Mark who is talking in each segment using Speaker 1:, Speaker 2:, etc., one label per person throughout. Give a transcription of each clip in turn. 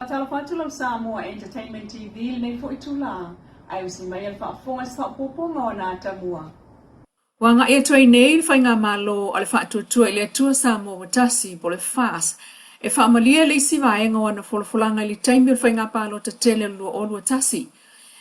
Speaker 1: Faatalofa atu lau Samoa Entertainment TV i lenei foi itula, ae usi mai a le faafofoga i se faaopoopoga o ana atamua. Ua agai atu ai nei le Faigamalo a le Faatuatua i le Atua Samoa Ua Tasi po o le FAST e faamalie le isi vaega o ana folafolaga i le taimi o le faiga palota tele o le 2021.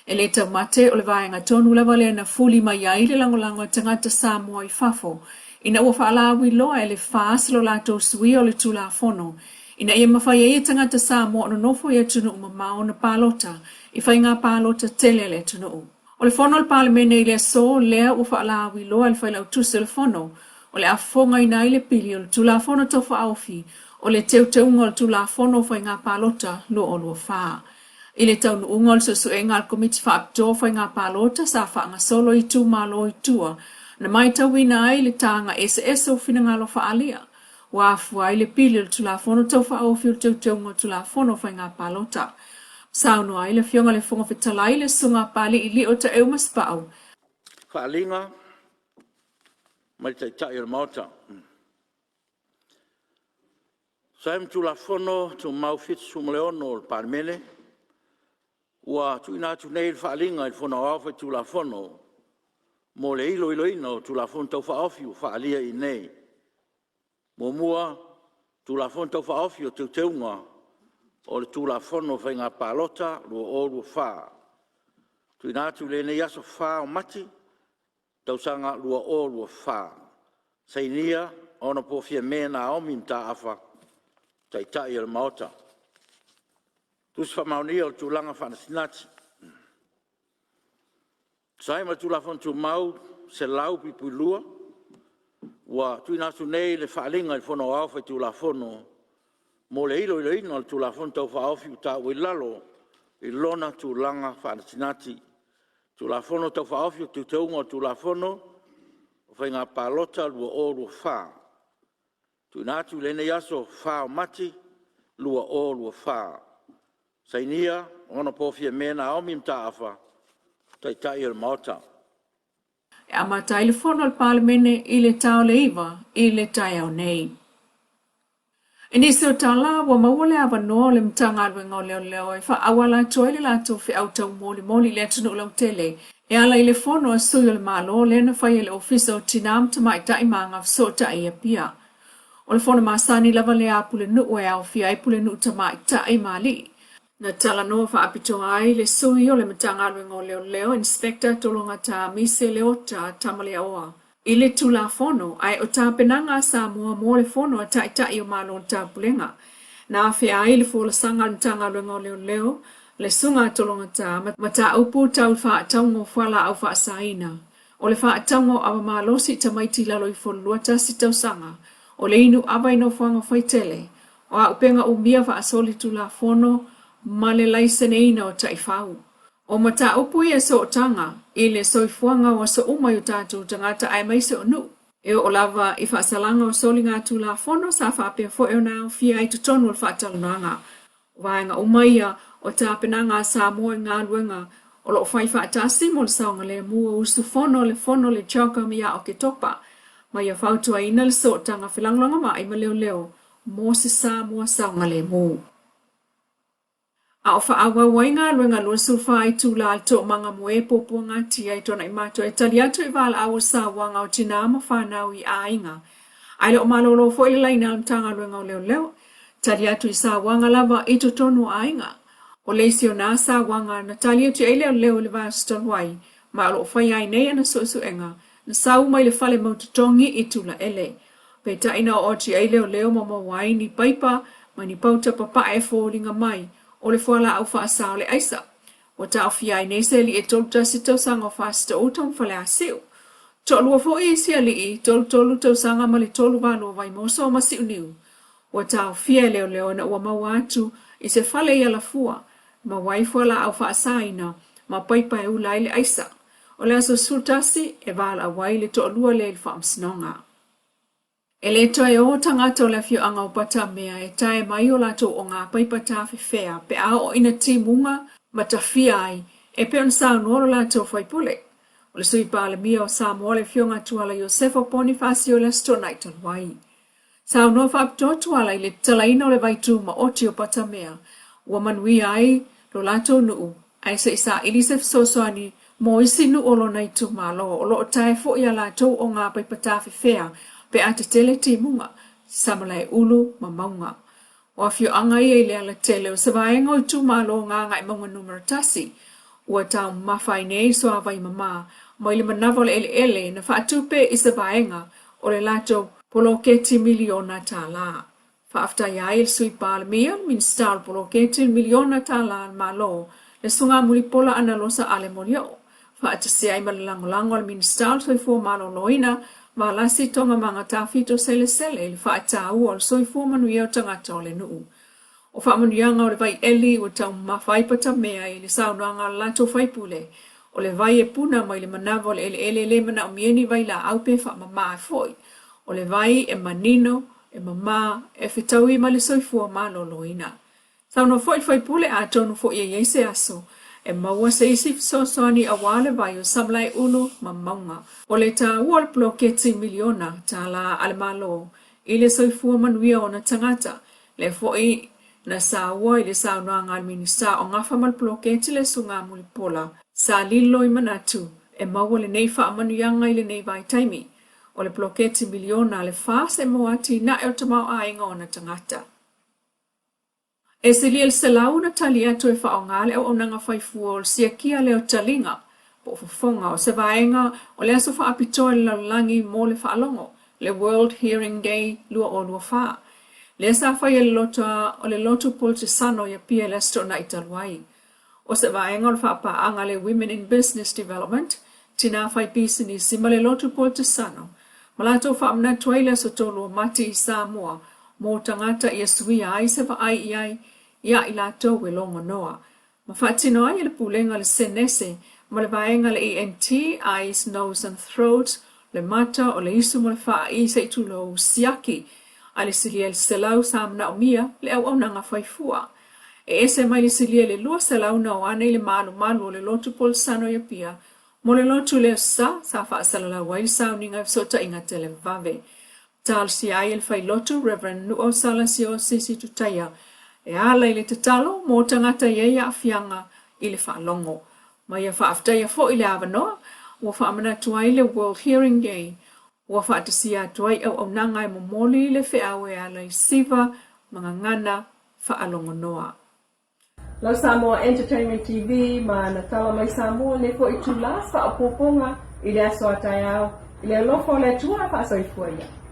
Speaker 1: E le taumate o le vaega tonu lava lea na fuli mai ai le lagolago a tagata Samoa i fafo ina ua faalauiloa e le FAST lo latou suia o le Tulafono ina ia mafai ai e tagata Samoa o nonofo i atunuu mamao ona palota i faiga palota tele a le atunuu. O le fono a le Palemene i le aso lea ua faalauiloa e le Failautusi o le Fono o le a fofogaina ai le pili o le Tulafono Tau Faaofi o le Teuteuga o le Tulafono o Faiga Palota 2024. I le taunuuga o le suesuega a le Komiti Faapitoa o Faiga Palota sa faagasolo i itumalo i tua, na matauina ai le taga eseese o finagalo faaalia ua afua ai le pili o le Tulafono Tau Faaofi o le Teuteuga o Tulafono o Faiga Palota. Saunoa ai le Afioga i le Fofoga Fetalai, le Susuga a Papalii Lio Taeu Masepau.
Speaker 2: Faaaliga mai le Taitai o le Maota. E tusa ai ma Tulafono Tumau 76 o le Palemene, ua tuuina atu nei le Faaaliga i le Fono Aoao Faitulafono mo le iloiloina o Tulafono Tau Faaofi ua faaalia i inei: 1. Tulafono Tau Faaofi o Teuteuga o le Tulafono o Faiga Palota 2024. TUUINA ATU i lenei aso 4 o Mati tausaga 2024. Sainia: Hon Fiame Naomi Mataafa, Taitai o le Maota. Tusi Faamaonia o le Tulaga Faanatinati. E tusa ai ma le Tulafono Tumau 100(2), ua tuuina atu nei le Faaaliga i le Fono Aoao Faitulafono mo le iloiloina o le Tulafono Tau Faaofi ua taua i lalo i lona tulaga faanatinati: Tulafono Tau Faaofi o Teuteuga o le Tulafono o Faiga Palota 2024. TUUINA ATU i lenei aso 4 o Mati 2024. Sainia: Hon Fiame Naomi Mataafa, Taitai o le Maota.
Speaker 1: E amata ai le fono a le Palemene i le ta o le 9 i le taeao nei. I nisi o tala, ua maua le avanoa o le Matagaluega o Leoleo e faaauala atu ai le latou feau taumolimoli i le atunuu lautele e ala i le fono a sui o le Malo lea na faia i le Ofisa o Tina ma Tamaitai ma Agafesootai i Apia. O le fono masani lava lea a Pulenuu e aofia ai Pulenuu tamaitai ma alii. Na talanoa faapitoa ai le sui o le Matagaluega o Leoleo, Inspector Tologata Mise Leota Tamaleaoa, i le Tulafono ae o tapenaga a Samoa mo le Fono a Taitai o Malo o le Taupulega. Na afea ai le folasaga a le Matagaluega o Leoleo, le Susuga a Tologata, mataupu tau faatauga o fualaau faasaina, o le faatauga o ava malosi i tamaiti i lalo ifo o le 21 tausaga, o le inu ava i nofoaga faitele, o auupega umia faasolitulafono ma le laiseneina o taifau. O mataupu ia e sootaga i le soifuaga o aso uma i o tatou tagata aemaise o nuu. E oo lava i faasalaga o soligatulafono sa faapea foi ona aofia ai i totonu o le faatalanoaga. O vaega uma ia o tapenaga a Samoa i galuega o lo o fai faatasi mo le saogalemu o usufono o le Fono a le CHOGM ia Oketopa, ma ia fautuaina le sootaga felagolagomai ma leoleo mo se Samoa saogalemu. A o faaauau ai galuega 24 itula a le Toomaga mo e puapuagatia i Tuanaimato e tali atu i valaau o sauaga o tina ma fanau i aiga, ae le o malolo foi le laina a le Matagaluega o Leoleo, tali atu i sauaga lava i totonu o aiga. O le isi o na sauaga na tali atu i ai leoleo i le vaiaso talu ai, ma o lo o faia ai nei ana suesuega, na sau mai le fale mautotogi i Tulaele. Peitai na oo atu i ai leoleo ma maua ai ni paipa ma ni pauta papae e foliga mai o le fualaau faasa o le aisa. Ua taofia ai nei se alii e 31 tausaga o Fasitoo-uta ma Faleasiu. Toalua foi isi alii, 33 tausaga ma le 38 o Vaimoso ma Siuniu, ua taofia e leoleo ina ua maua atu i se fale i Alafua, maua ai fualaau faasaina ma paipa e ula ai le aisa. O le aso 11 e valaau ai le toalua lea i le faamasinoga. E le toe o tagata o le afioaga o Patamea e tae mai o latou ogapaipa tafefea pe a oo ina timuga ma tafia ai e pei ona saunoa lo latou faipule. O le Sui Palemia o Samoa le Afioga a Tuala Iosefo Ponifasio i le Aso Toonai talu ai. Saunoa faapitoa Tuala i le tatalaina o le vai tumaoti o Patamea. ua manuia ai lo latou nuu ae se i saili se fesoasoani mo isi nuu o lona itumalo o lo o tae foi a latou ogapaipa tafefea pe a tetele timuga, Samalaeulu ma Mauga. O afioaga ia i le alatele o se vaega o itumalo o Gagaemauga Nu.1 ua taumamafa ai nei suavai mama mai le manava o le eleele na faatupe i se vaega o le latou poloketi miliona tala. Faafetaia ai e le Sui Palemia, le Minisita o le Poloketi le miliona tala a le Malo, le Susuga Mulipola Anarosa Ale Molioo, faatasi ai ma le lagolago a le Minisita o le Soifua Maloloina, Valasi Togamana Tafito Selesele i le faataua o le soifua manuia o tagata o le nuu. O faamanuiaga o le vai eli ua taumamafa ai Patamea i le saunoaga a le latou faipule, o le vai e puna mai le manava o le eleele e le manaomia ni vailaau pe faamama foi. O le vai e manino, e mama, e fetaui ma le soifua maloloina. Saunoa foi le faipule atonu foi e i ai se aso e maua se isi fesoasoani aua le vai o Samalaeulu ma Mauga. O le taua o le poloketi miliona tala a le Malo i le soifua manuia o ona tagata, lea foi na saua i le saunoaga a le Minisita o gafa ma le poloketi le Susuga Mulipola, sa lilo i manatu e maua lenei faamanuiaga i lenei vaitaimi. O le poloketi miliona a le FAST e mo atinae o le tamaoaiga o ona tagata. E silia i le 100 na tali atu e faaaoga le auaunaga faifua o le siakia lea o taliga po o fofoga o se vaega o le aso faapitoa i le lalolagi mo le faalogo, le World Hearing Day 2024, lea sa faia e le loto o le Lotu Polotesano i Apia i le Aso Toonai talu ai. O se vaega o le faapaaga a le Women in Business Development, Tinā Fai Pisinisi, ma le Lotu Polotesano, ma latou faamanatu ai le Aso 3 o Mati i Samoa mō tagata ia suia ai se vaai i ai iā i latou e logonoa, ma faatino ai e le Pulega le Senese ma le vaega a le ENT, Eyes, Nose and Throat, le mata o le isu ma le faaii se i tulou, siaki a le silia i le 100 sa manaomia le auaunaga faifua. E ese mai le silia i le 200 na o ane i le malumalu o le lotu Polosano i Apia mo le lotu lea sa sa faasalalau ai le sauniga i fesootaiga televave. Talosia ai e le failotu Rev. Nu'o Sala Siaosi Tutaia e ala i le tatalo mo tagata i ai aafiaga i le faalogo. Ma ia faafetaia foi le avanoa ua faamanatu ai le World Hearing Day ua faatasia atu ai auaunaga e momoli le feau e ala i siva ma gagana faalogonoa.
Speaker 3: Lau Samoa Entertainment TV ma na tala mai Samoa lenei foi itula faaopoopoga i le aso a taeao i le alofa o le Atua faasoifua ia.